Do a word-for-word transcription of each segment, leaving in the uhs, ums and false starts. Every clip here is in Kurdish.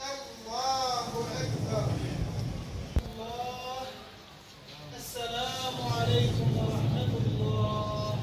الله أكبر. الله. السلام عليكم ورحمة الله.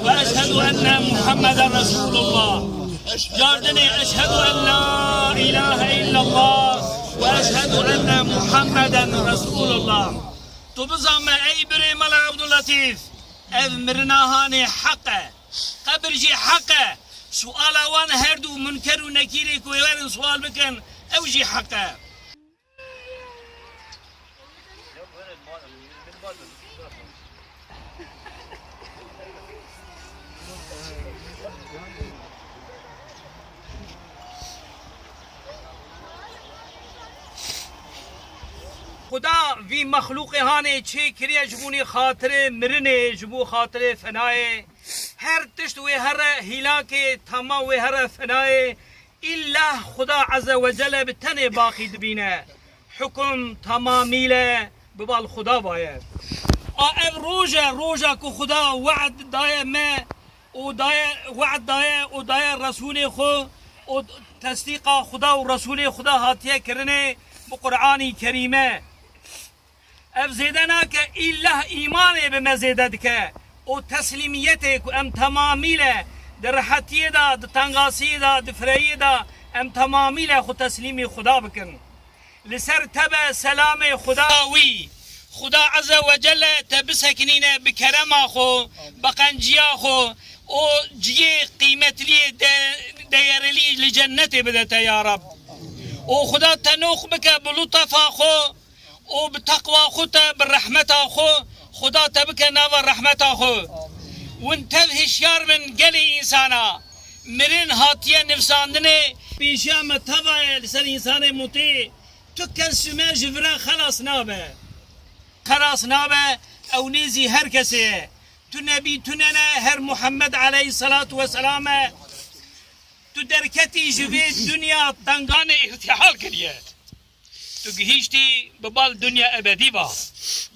وأشهد أن محمدا رسول الله. Cardinê, أشهد أن لا إله إلا الله وأشهد أن محمدا رسول الله. Tu bizanme ey birê Mela Abdulletîf, ev mirina hanê heq e. Qebir jî heq e. Suala wan her du Munker û Nekîrê ku ê werin sual bikin, ew jî heq e. Xuda vî mexlûqê hanê çê kiriye ji bo nê xatirê mirinê, ji bo xatirê fenayê. Her tişt wê here hîlakê, tema wê here fenayê. Îllah Xuda Azze ve Celle bi tenê baqî dibîne. Hukum tamamîle bi bal Xuda vaye. A ev roj e, roja ku Xuda we'd daye me û daye, we'd daye û daye Resûlê xwe û tesdîqa Xuda û Resûlê Xuda hatiye kirinê bi Qur'anî Kerîme. Ev zêde nake, îllah îmanê bi me zêde dike û teslîmiyetê ku em temamîle di rehetiyê de, di tengasiyê de, di fireyê de em temamîle xwe teslîmî Xuda bikin. Li ser te be selamê Xuda wî. Xuda Azze ve Celle te bisekinîne bi kerema xwe, bi qenciya xwe û ciyê qîmetliyê de, değerlî li cennetê bide te ya Rab. Û Xuda te nûx bike bi lutfa xwe û bi teqwa xwe te, bi rehmeta xwe, Xuda te bike nava rehmeta xwe. Win tev hişyar bin gelê însana. Mirin hatiye nivsandinê. Pêşiya me teva ye li ser însanê mutî. Tu kes ji me ji vira xelas nabe. Xelas nabe, ew nêzî her kesê ye. Tu nebî tune ne, her Muhammed aleyhisselatu vesselam e. Tu derketî ji vê dinya tenganê îrtihal kiriye. Tu gihîştî bi bal dinya ebedî va.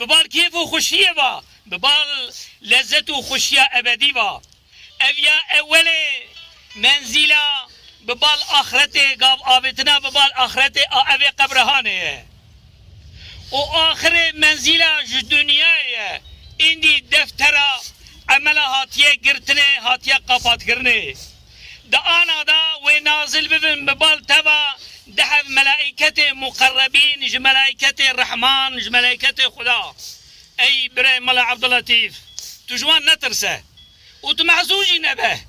Bi bal kêf û xweşiyê va. Bi bal lezzet û xweşiya ebedî va. Ev ya ewelê menzîla bi bal axretê, gav avêtina bi bal axretê a evê qebrihanê ye. Û axirê menzîla ji dinyayê ye. Îndî deftera emela hatiye girtinê, hatiye qapatkirinê. Di ana de wê nazil bibin bi bal teva deh ev melaîketê muqerrebîn, ji melaîketê Rehman, ji melaîketê Xuda. Ey birê Mela Abdulletîf, tu ji wan netirse û tu mehzûn jî nebe.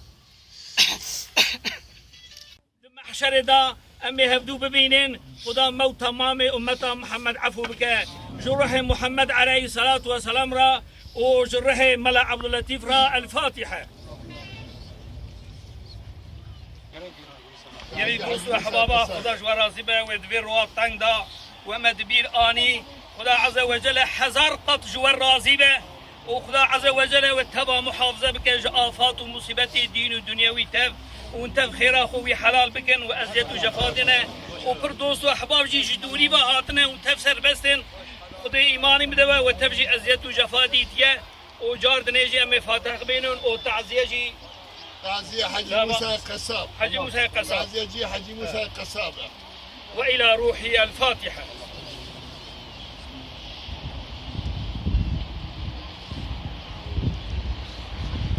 Di mehşerê de em ê hevdû bibînin, Xuda me û temamê ummeta Muhammed efû bike. Ji ruhê Muhammed aleyhisselatu vesselam re û ji ruhê Mela Abdulletîf re El Fatiha. Gelî dost û ehbaba, Xuda ji we razî be, wê di vê roha teng de we me di bîr anî. Xuda Azze ve Celle hezar qat ji we razî be û Xuda Azze ve Celle we teva muhafize bike ji afat û musîbetê dîn û dinyewî tev û hûn tev xêra xwe wî helal bikin û eziyet û cefa dine û pir dost û ehbab jî ji dûrî ve hatine û tev serbest in. Xwedê îmanî bide we, we tev jî eziyet û cefa dîtiye. û car dinê jî em ê Fatih bînin û taziye jî. Taziye Hecî Tamam. Musa Qesab. Hecî Musa Qesab. Taziye cî Hecî Musa Qesab e. Ve ila ruhi el Fatiha.